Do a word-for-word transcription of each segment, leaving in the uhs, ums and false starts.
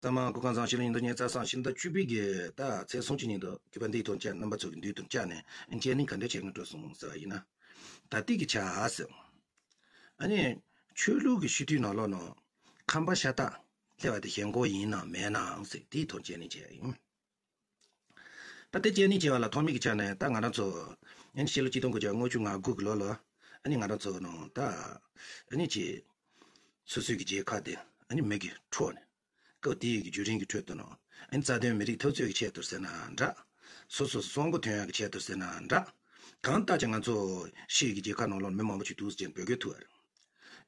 གཙང་མ་སྐུ་ཁམས་བཟང་། ཕྱི་ལོ་ཉིས་སྟོང་ཉི་ཤུ་རྩ་གསུམ་ཕྱི་ཟླ་བཅུ་པའི་གི་ད་ཚེས་གསུམ་གྱི་ཉིན་དུ་གུས་པ་འདིའི་ཐོག་བཅར། རྣམ་པ་ཚོ་གི་མདུན་དུ་བཅར་ནས་བཅར་ནས་ག་འདྲ་བྱེད་ཀྱི་འགྲོ་སོང་ཟེར་བ་ཡིན་ན། ད་ལྟའི་གི་ཆ་ཟེར། ཨ་ནི་ཆོས་ལུགས་ཀྱི་སྤྱི་འཐུས་ནང་ལོགས་ནང་ཁམས་པ་ཤ་སྟག་སླེབས་པ་དེ་ཞེན་ཁོག་ཡིན་ནམ་མེད་ནའང་ཟེར། དེའི་ཐོག་བཅར་ནས་བྱས་ཡིན། ད་ལྟའི་བཅར་ནས་བྱས་པ་ལ་ཐོག་མའི་གི་ཆ་ནས་ད་ང་རང་ཚོ་ཨ་ནི་ཕྱི་ལོ་ཆིག་སྟོང་དགུ་བརྒྱ་ལྔ་བཅུ་ང་དགུ་གི་ལོ་ལ་ཨ་ནི་ང་རང་ཚོ་ནང་ད་ཨ་ནི་ཅིག་སོ་སོའི་གི་རྒྱལ་ཁབ་དེ་ཨ་ནི་མེ་གིས་འཕྲོག་ནས། སྐབས་དེའི་གི་བརྒྱུད་རིམ་གྱི་ཁྲོད་དུ་ནང་ཨ་ནི་རྩ་དོན་མི་རིགས་འཐབ་རྩོད་ཀྱི་ཆེད་དུ་ཟེར་ན་འདྲ། སོ་སོ་སོ་སོ་མགོ་ཐོན་ཡག་གི་ཆེད་དུ་ཟེར་ན་འདྲ། གང་ལྟར་ཀྱང་ང་ཚོ་ཕྱིའི་གི་རྒྱལ་ཁབ་ནང་ལོགས་མི་མང་པོ་ཅིག་འདུག་ཟེར་བོད་སྐད་ཐུག་པ་རེད།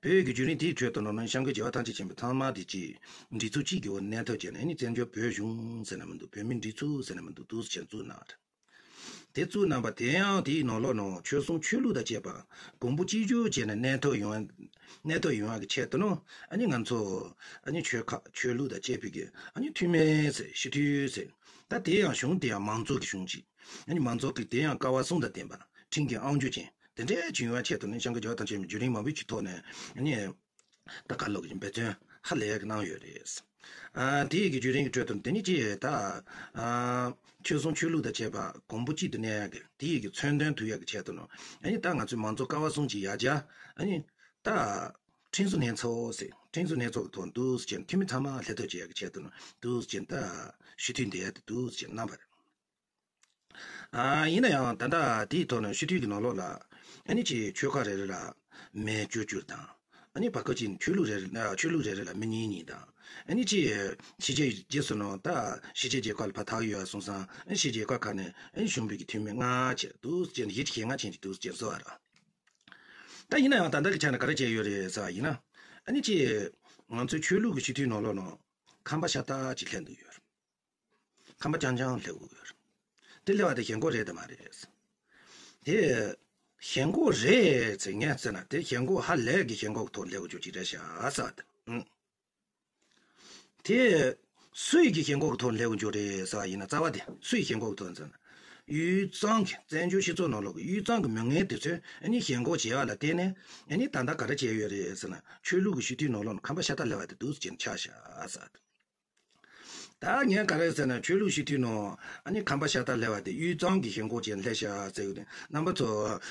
བོད་ཀྱི་བརྒྱུད་རིམ་དེའི་ཁྲོད་དུ་ནང་ན་སྐྱབས་མགོན་རྒྱལ་བ་ཐམས་ཅད་མཁྱེན་པ་ཚང་མ་དེ་ཅིག་སྒྲིག་འཛུགས་གཅིག་གི་འོག་གནས་ཐབས་བྱས་ནས་ཨ་ནི་བཙན་བྱོལ་བོད་གཞུང་ཟེར་ན་མི་འདུག་བོད་མིའི་སྒྲིག་འཛུགས་ཟེར་ན་མི་འདུག་འདུག་ཟེར་བཙུགས་གནང་བ་རེད། དེ་བཙུགས་གནང་བ་དེ་ཡང་དེའི་ནང་ལོགས་ནང་ཆོལ་གསུམ་ཆོས་ལུགས་དང་བཅས་པ་གོང་བུ་གཅིག་གྱུར་བྱས་ནས་གནས་ཐབས་ཡོང་བ་གནས་ཐབས་ཡོང་བ་གི་ཆེད་དུ་ནང་ཨ་ནི་ང་ཚོ་ཨ་ནི་ཆོལ་ཁ་ཆོས་ལུགས་དང་བཅས་པའི་གི་ཨ་ནི་འཐུས་མི་ཟེར་སྤྱི་འཐུས་ཟེར། ད་དེ་ཡང་གཞུང་དེ་ཡང་མང་གཙོ་གི་གཞུང་ཅིག་ཨ་ནི་མང་གཙོ་གི་དེ་ཡང་ཀ་བ་གསུམ་དང་ལྡན་པ་ཁྲིམས་ཀྱི་དབང་སྒྱུར་ཅན་དེ་འདྲའི་བྱུང་བ་ཆེད་དུ་ནི་སྐྱབས་མགོན་རྒྱལ་བ་ཐམས་ཅད་མཁྱེན་པའི་བརྒྱུད་རིམ་མང་པོའི་ཀྱི་ཐོག་ནས་ཨ་ནི། ད་ག་ལོག་གི་འབད་བརྩོན་ཧ་ལས་ཀྱི་གནང་ཡོད་རེད། ཨ་དེའི་གི་བརྒྱུད་རིམ་གྱི་ཁྲོད་དུ་དེ་ནི་ཅི་ད་ཨ་ཆོལ་གསུམ་ཆོས་ལུགས་དང་བཅས་པ་གོང་བུ་གཅིག་ཏུ་གནས་ཡག་གི་དེའི་གི་མཚོན་དོན་ཐུབ་ཡག་གི་ཆེད་དུ་ནོ། ཨ་ནི་ད་ང་ཚོའི་མང་གཙོ་ཀ་བ་གསུམ་གྱི་ཡར་རྒྱས་ཨ་ནི་ད་ཁྲིམས་བཟོ་ལྷན་ཚོགས་ཟེར་ཁྲིམས་བཟོ་ལྷན་ཚོགས་ཀྱི་ཐོག་འདུག་ཟེར་ཁྲིམས་མི་ཚང་མ་ལྷན་ཐབས་བྱེད་ཡག་གི་ཆེད་དུ་ནོ་འདུག་ཟེར་ད་སྤྱི་འཐུས་འདེམས་ཡག་དེ་འདུག་ཟེར་གནང་བ་རེད། ཨ་ཡིན་ན་ཡང་ད་ལྟ་དེའི་ཐོག་ནས་སྤྱི་འཐུས་ཀྱི་ནང་ལོགས་ལ་ཨ་ནི་ཅིག་ཆོལ་ཁ་རེ་རེ་ལ་མི་བཅུ་བཅུ་དང་ཨ་ནི་བར་སྐབས་ཅིག་ཆོས་ལུགས་རེ་རེ་ཆོས་ལུགས་རེ་རེ་ལ་མི་གཉིས་གཉིས་དང་ཨ་ནི་ཅིག་ཕྱི་རྒྱལ་རྗེས་སུ་ནང་ད་ཕྱི་རྒྱལ་རྒྱལ་ཁབ་ལ་ཕར་ཐག་ཡོད་སོང་ཙང་ཨ་ནི་ཕྱི་རྒྱལ་ཁབ་ཁག་ནས་ཨ་ནི་གཞོན་པའི་གི་འཐུས་མི་ལྔ་བྱས་འདུག་ཅེས་ཡིད་ཆེས་ལྔ་ཅན་གྱི་འདུག་ཅེས་བཟོ་བ་ར། ད་ཡིན་ན་ཡང་ད་ལྟ་གི་ཆ་ནས་ག་རེ་བྱས་ཡོད་རེད་ཟེར་བ་ཡིན་ན་ཨ་ནི་ཅིག་ང་ཚོའི་ཆོས་ལུགས་ཀྱི་སྤྱི་འཐུས་ནང་ལོགས་ནང་ཁམས་པ་ཤ་སྟག་ཅིག་སླེབས་འདུག་ཡོད་རེད། ཁམས་པ་རྐྱང་རྐྱང་སླེབས་ཡོད་རེད། དེ་སླེབས་པ་དེ་ཞེན་ཁོག་རེད་དམ་མ་རེད། དེ་ཞེན་ཁོག་རེད་ཟེར་ངས་ཟེར་ན་དེ་ཞེན་ཁོག་ཧ་ལས་ཀྱི་ཞེན་ཁོག་གི་ཐོག་སླེབས་ཡོད་ཅིག་རེད་ཤག་ཟེར་བ་དེ། ཨང་། དེ་སུ་ཡི་གི་ཞེན་ཁོག་གི་ཐོག་སླེབས་ཡོད་རེད་ཟེར་བ་ཡིན་ན་རྩ་བ་དེ་སུ་ཡི་ཞེན་ཁོག་གི་ཐོག་ཟེར་ན། དབུས་གཙང་གི་བཙན་བྱོལ་སྤྱི་ཚོགས་ནང་ལོགས་ཀྱི་དབུས་གཙང་གི་མི་ངན་དེ་ཚོས་ཨ་ནི་ཞེན་ཁོག་བྱས་པ་ལ་བརྟེན་ནས་ཨ་ནི་ད་ལྟ་ག་རེ་བྱས་ཡོད་རེད་ཟེར་ན་ཆོས་ལུགས་ཀྱི་སྤྱི་འཐུས་ནང་ལོགས་ནས་ཁམས་པ་ཤ་སྟག་སླེབས་པ་དེ་འདུག་ཟེར་ཆགས་ཤག་ཟེར་བ་དེ། ད་ངས་ག་རེ་ཟེར་ན་ཆོས་ལུགས་སྤྱི་འཐུས་ནང་ཨ་ནི་ཁམས་པ་ཤ་སྟག་སླེབས་པ་དེ་དབུས་གཙང་གི་ཞེན་ཁོག་ཅན་སླེབས་ཤག་ཟེར་གི་རེད། རྣམ་པ་ཚོ་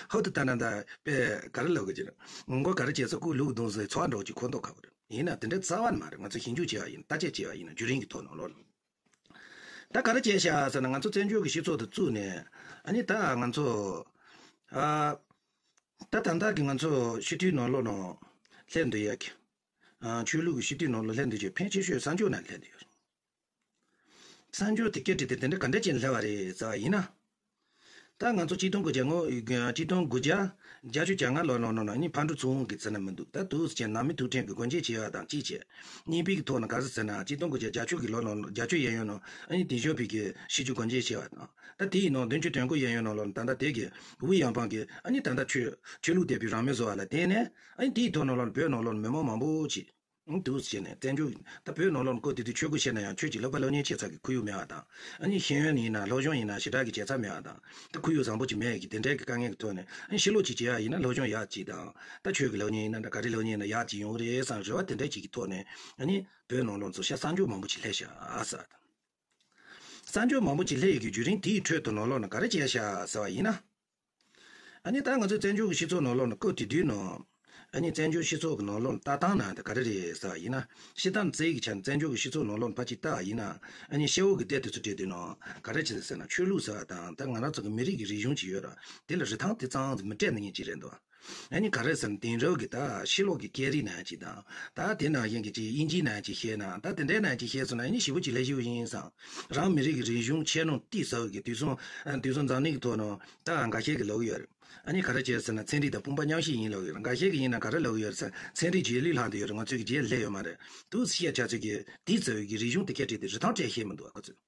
ཧོ་ཏི་ད་ན་ད་དཔེ་ག་རེ་ལབ་གི་ཅི་རེད། ངོ་རྒོལ་ག་རེ་བྱས་ས་སྐུ་ལུག་གདོང་ཟེར་ཚོགས་འགྲོ་གི་ཁོ་ཐོག་ཁ་བ་རེད། ཡིན་ན་དེ་འདྲའི་རྩ་བ་ནས་མ་རེད། ང་ཚོ་ཞིབ་འཇུག་བྱས་པ་ཡིན་བརྟག་དཔྱད་བྱས་པ་ཡིན་ན་བརྒྱུད་རིམ་གྱི་ཐོག་ནང་ལོགས་ལ། ད་ག་རེ་བྱས་ཤག་ཟེར་ན་ང་ཚོ་བཙན་བྱོལ་གྱི་སྤྱི་ཚོགས་དེ་བཙུགས་ནས་ཨ་ནི་ད་ང་ཚོ་ཨ་ད་ད་ལྟ་གི་ང་ཚོ་སྤྱི་འཐུས་ནང་ལོགས་ནང་སླེབས་འདུག་ཡ་གི་ཨ་ཆོས་ལུགས་ཀྱི་སྤྱི་འཐུས་ནང་ལ་སླེབས་འདུག་ཅེས་ཕལ་ཆེ་ཤོས་གསར་འབྱོར་ནང་སླེབས་འདུག་ཡོད། གསར་འབྱོར་དེ་སྐད་བྲིས་ཏེ་དེ་འདྲ་ག་འདྲ་ཅན་སླེབས་པ་རེད་ཟེར་བ་ཡིན་ན། ད་ང་ཚོ་གཅིག་སྟོང་དགུ་བརྒྱ་ངོ་གཅིག་སྟོང་དགུ་བརྒྱ་བརྒྱད་ཅུ་གྱ་ལྔ་ལོ་ནང་ནང་ནི་ཕག་གྲུ་ཚུར་འོང་གི་ཟེར་ན་མི་འདུག་ད་འདུག་ཟེར་ནང་མི་ཐུག་འཕྲད་ཀྱི་སྒོ་འབྱེད་བྱས་པ་དང་གཅིག་བྱས། གཉིས་པའི་གི་ཐོག་ནས་ག་རེ་ཟེར་ན་གཅིག་སྟོང་དགུ་བརྒྱ་བརྒྱད་ཅུ་གི་ལོ་ནང་བརྒྱད་ཅུ་གཡས་གཡོན་ནང་ཨ་ནི་དེང་ཞོགས་པའི་གི་ཤིས་བརྗོད་སྒོ་འབྱེད་བྱས་པ་དང་ད་དེ་ཡིན་ནང་བདུན་ཅུ་དོན་དགུ་གཡས་གཡོན་ནང་ལོགས་ནས་ད་ལྟ་དེ་གི་ཝུ་ཡང་པང་གི་ཨ་ནི་ད་ལྟ་ཆོས་ཆོས་ལུགས་དད་པའི་རང་མོས་བཟོ་བ་ལ་བརྟེན་ནས་ཨ་ནི་དེའི་ཐོག་ནང་ལོགས་ནས་བོད་ནང་ལོགས་ནས་མི་མང་མང་པོ་ཅིག་འདུག་ཟེར་ནས་བཙན་བྱོལ་ད་བོད་ནང་ལོགས་ནས་སྐབས་དེ་དུས་ཆོས་སྐོར་བཤད་ན་ཡང་ཆོས་ཀྱི་སློབ་པ་སློབ་གཉེར་བྱེད་ས་གི་ཁོར་ཡུག་མེད་པ་དང་ཨ་ནི་ཤེས་ཡོན་ཡིན་ན་སློབ་སྦྱོང་ཡིན་ན་ཞེ་དྲག་གི་བྱེད་ས་མེད་པ་དང་ད་ཁོར་ཡུག་བཟང་པོ་ཅིག་མེད་ཀྱི་དེ་འདྲའི་གི་དཀའ་ངལ་གི་ཐོག་ནས་ཨ་ནི་ཕྱི་ལོགས་ཅིག་བྱེད་ཡ་ཡིན་ན་སློབ་སྦྱོང་ཡག་ཅིག་དང་ད་ཆོས་ཀྱི་སློབ་གཉེར་ཡིན་ན་ད་ག་རེ་སློབ་གཉེར་ཡིན་ན་ཡག་ཅིག་ཡོང་གི་རེད་བསམ་རེ་བ་དེ་འདྲའི་ཅིག་གི་ཐོག་ནས་ཨ་ནི་བོད་ནང་ལོགས་ཚོ་ཤ་གསར་འབྱོར་མང་པོ་ཅིག་སླེབས་ཤག་ཨ་ཟེར། གསར་འབྱོར་མང་པོ་ཅིག་སླེབས་ཡོད་ཀྱི་བརྒྱུད་རིམ་དེའི་ཁྲོད་དུ་ནང་ལོགས་ནས་ག་རེ་བྱས་ཤག་ཟེར་བ་ཡིན་ན། ཨ་ནི་ད་ང་ཚོའི་བཙན་བྱོལ་གྱི་སྤྱི་ཚོགས་ནང་ལོགས་ནས་སྐབས་དེ་དུས་ནང་། ཨ་ནི་བཙན་བྱོལ་སྤྱི་ཚོགས་ཀྱི་ནང་ལོགས་ནས་ལྟ་སྟངས་ནང་དེ་ག་རེ་རེད་ཟེར་བ་ཡིན་ན། སྤྱིར་བཏང་བཙན་གྱི་ཆ་ནས་བཙན་བྱོལ་གྱི་སྤྱི་ཚོགས་ནང་ལོགས་ནས་ཕར་ཅིག་ལྟ་བ་ཡིན་ན། ཨ་ནི་སྐྱེ་བོ་གི་སྡེ་དེ་ཚོ་བྲིས་དུས་ནང་ག་རེ་བྱེད་ཟེར་ན་ཆོས་ལུགས་ཟེར་བ་དང་ད་ང་རང་ཚོ་གི་མི་རིགས་ཀྱི་རིག་གཞུང་ཅིག་ཡོད་ར། དེ་ལ་རིན་ཐང་དེ་ཙམ་མི་སྤྲད་ནི་ངེས་ཅིག་རེད་འདུག་ཨ་ནི་ག་རེ་ཟེར་ན་དེང་རབས་ཀྱི་ད་ཕྱི་ལོགས་ཀྱི་སྐད་རིགས་ནང་ཅིག་དང་ད་དེ་ནང་བཞིན་གྱི་ཅིག་དབྱིན་ཇིའི་ནང་ཅིག་བཤད་ན་ད་དེ་འདྲའི་ནང་ཅིག་བཤད་སོང་ན་ཨ་ནི་ཞེ་པོ་ཅིག་ལས་ཞེ་པོ་ཡིན་བསམ། རང་མི་རིགས་ཀྱི་རིག་གཞུང་ཆེ་ནོ་ཏིག་ཟ་གི་དུས་སང་དུས་སང་འཛམ་གླིང་གི་ཐོག་ནང་ད་འགའ་ཤས་ཀྱིས་ལབ་ཀྱི་ཡོད་རེད། ཨ་ནི་ག་རེ་བྱས་ཟེར་ན་ཚན་རིག་དང་དཔུང་པ་མཉམ་གཤིབ་ཡིན་ལབ་ཀྱི་ཡོད་རེད། འགའ་ཤས་ཀྱིས་ཡིན་ན་ག་རེ་ལབ་ཀྱི་ཡོད་རེད་ཟེར་ཚན་རིག་རྗེས་ལུས་ལྷག་བསྡད་ཡོད་རེད། ང་ཚོས་ཀྱི་རྗེས་ལྷད་ཡོད་མ་རེད། དུས་སུ་བཤད་བྱ་ཚོད་ཀྱི་ཏིག་ཟ་གི་རིག་གཞུང་དེ་སྐད་བྲིས་ཏེ་རིན་ཐང་སྤྲད་ཤེས་མི་འདུག་ཨ་ཁོ་ཚོས།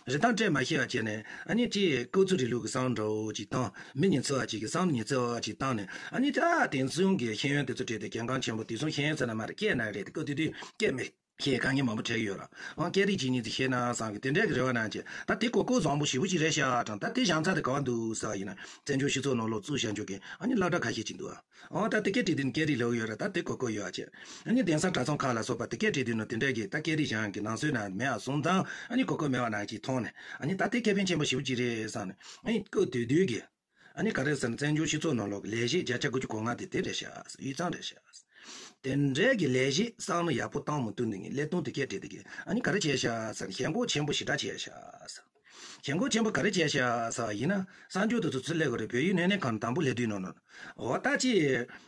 རིན་ཐང་སྤྲད་མ་ཤེས་པ་བྱས་ནས་ཨ་ནི་ཅིག་ཀུ་ཚུ་རི་ལུག་གི་བསམ་འདྲ་བོ་ཅིག་བཏང་མི་ཉི་ཚེ་བ་ཅིག་གི་བསམ་ཉི་ཚེ་བ་ཅིག་བཏང་ནས་ཨ་ནི་ད་དེང་སང་གི་ཤེས་ཡོན་དེ་ཚོ་བྲིས་ཏེ་གལ་འགངས་ཆེན་པོ་དུས་སང་ཤེས་ཡོན་ཟེར་ན་མ་རེད་སྐད་ན་རེད་དེ་ཀུ་དུས་དུས་སྐད་མི་ ཁྱེད་དཀའ་ངལ་མང་པོ་འཕྲད་ཀྱི་ཡོད་ར། ཨང་སྐད་རིགས་གཅིག་གཉིས་ཙམ་ཤེས་ན་བསམ་གི་དེ་འདྲའི་གི་རེ་བ་གནང་བྱས། ད་དེ་གོ་སྐབས་བཟང་པོ་ཞེ་པོ་ཅིག་རེད་ཤག་དང་། ད་དེ་བཞག་ས་དེ་ག་བ་འདུག་ཟེར་བ་ཡིན་ན། བཙན་བྱོལ་སྤྱི་ཚོགས་ནང་ལོགས་བཙུགས་བཞག་འཇོག་མཁན་ཨ་ནི་སློབ་གྲྭ་ཁ་ཤས་ཅིག་འདུག་ཨ། ཨང་ད་དེ་སྐད་བྲིས་དུས་ནི་སྐད་རིགས་ལོག་ཡོད་ར། ད་དེ་གོ་སྐབས་ཡོད་ཨ་བྱས། ཨ་ནི་གདན་ས་གྲྭ་ཚང་ཁག་ལ་སོགས་པ་དེ་སྐད་བྲིས་དུས་ནི་དེ་འདྲའི་གི་ད་སྐད་རིགས་གཞན་གྱི་ནང་གསེས་ན་མེད་ཨ་སོང་ཙང་། ཨ་ནི་གོ་སྐབས་མེད་པ་ནང་ཅིག་མཐོང་ནས། ཨ་ནི་ད་དེ་ཁེ་ཕན་ཆེན་པོ་ཞེ་པོ་ཅིག་རེད་བསམ་ནས། ཨ་ནི་སྐབས་དེ་དུས་ཀྱི་ཨ་ནི་ག་རེ་ཟེར་ན། བཙན་བྱོལ་སྤྱི་ཚོགས་ནང་ལོགས་ཀྱི་ལས་བྱེད་བརྒྱ་ཆ་དགུ་བཅུ་གོ་ལྔ་དེ་དེ་རེད་ཤག་དབུས་གཙང་རེད་ཤག་དེ་འདྲའི་གི་ལས་བྱེད་བསམ་བློ་ཡག་པོ་བཏང་མ་ཐུབ་ནས་ཀླད་སྟོང་དེ་སྐད་བྲིས་དེ་གི་ཨ་ནི་ག་རེ་བྱས་ཤག་ཟེར་ན། ཞེན་ཁོག་ཆེན་པོ་ཞེ་དྲག་བྱས་ཤག་ཞེན་ཁོག་ཆེན་པོ་ག་རེ་བྱས་ཤག་ཟེར་བ་ཡིན་ན། གསར་འབྱོར་དེ་ཚོ་ཚུར་སླེབས་དགོས་རེད། བོད་ཡིག་སྣེ་ལེན་ཁང་དང་པོ་སླེབས་དུས་ནང་ནང་འོ་ད་ཅི་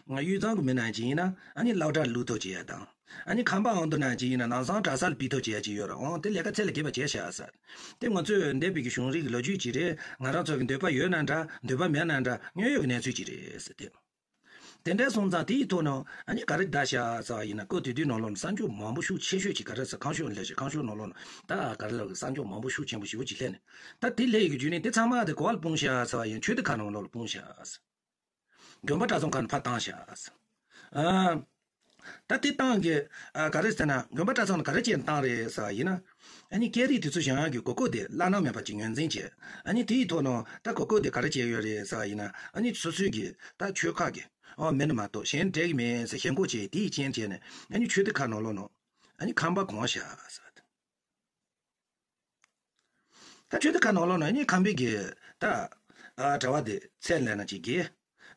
དབུས་གཙང་གི་མི་ནང་ཅིག་ཡིན་ན་ཨ་ནི་སློབ་གྲྭར་བླུག་ཐབས་བྱེད་ཡ་དང་། ཨ་ནི་ཁམས་པ་ཨང་དུ་ནང་ཅིག་ཡིན་ན་ནང་སང་གྲྭ་སར་ཕུད་ཐབས་བྱེད་ཡ་ཅིག་ཡོད་ར། འོང་དེ་ལས་ཀ་ཚད་ལས་བརྒལ་བ་བྱས་ཤག་ཟེར། དེ་ང་ཚོས་འདས་པའི་གི་གཞུང་རིག་གི་ལོ་རྒྱུས་ཅིག་རེད། ང་རང་ཚོ་གི་འདོད་པ་ཡོད་ན་འདྲ། འདོད་པ་མེད་ན་འདྲ། དངོས་ཡོད་ཀྱི་གནས་ཚུལ་ཅིག་རེད་ཟེར་ཏེ། དེ་འདྲ་སོང་ཙང་དེའི་ཐོག་ནས་ཨ་ནི་ག་རེ་བསྡད་ཤག་ཟེར་བ་ཡིན་ན། སྐབས་དེ་དུས་ནང་ལོགས་ནས་གསར་འབྱོར་མང་པོ་ཤུགས་ཆེ་ཤོས་ཅིག་ག་རེ་ཟེར། ཁམས་ཕྱོགས་ནས་སླེབས་ཤག་ཁམས་ཕྱོགས་ནང་ལོགས་ནས་ད་ག་རེ་ལབ་དགོས། གསར་འབྱོར་མང་པོ་ཤུགས་ཆེན་པོ་ཞེ་པོ་ཅིག་སླེབས་ནས། ད་དེ་སླེབས་ཡོད་ཀྱི་བརྒྱུད་རིམ་དེ་ཚང་མ་དེ་ག་བ་ལ་སྤུངས་ཤག་ཟེར་བ་ཡིན། ཆོས་སྡེ་ཁག་ནང་ལོགས་ལ་སྤུངས་ཤག་ཟེར། དགོན་པ་གྲྭ་ཚང་ཁག་ནས་ཕར་བཏང་ཤག་ཟེར། ཨ། ད་དེ་བཏང་གི། ཨ། ག་རེ་ཟེར་ན། དགོན་པ་གྲྭ་ཚང་ནས་ག་རེ་བྱས་ནས་བཏང་རེད་ཟེར་བ་ཡིན་ན། ཨ་ནི་སྐད་རིགས་དེ་ཚོ་སྦྱང་ཡག་གི་གོ་སྐབས་དེ་བླ་ན་མེད་པ་ཅིག་ངོས་འཛིན་བྱས། ཨ་ནི་དེའི་ཐོག་ནས་ད་གོ་སྐབས་དེ་ག་རེ་བྱས་ཡོད་རེད་ཟེར་བ་ཡིན་ན། ཨ་ནི་སོ་སོའི་གི་ད་ཆོལ་ཁ་གི་ཨོ་མི་ནི་མ་གཏོགས་གཞན་སྤྲད་གི་མེད་ཟེར་ཞེན་ཁོག་བྱས། དེའི་རྐྱེན་བྱས་ནས་ཨ་ནི་ཆོས་སྡེ་ཁག་ནང་ལོགས་ནས་ཨ་ནི་ཁམས་པ་གང་བ་ཤག་ཟེར་བ་དེ། ད་ཆོས་སྡེ་ཁག་ནང་ལོགས་ནས་ཨ་ནི་ཁམས་པའི་གི་ད་ཨ་གྲྭ་པ་དེ་ཚད་ལས་ན་ཅིག་གི་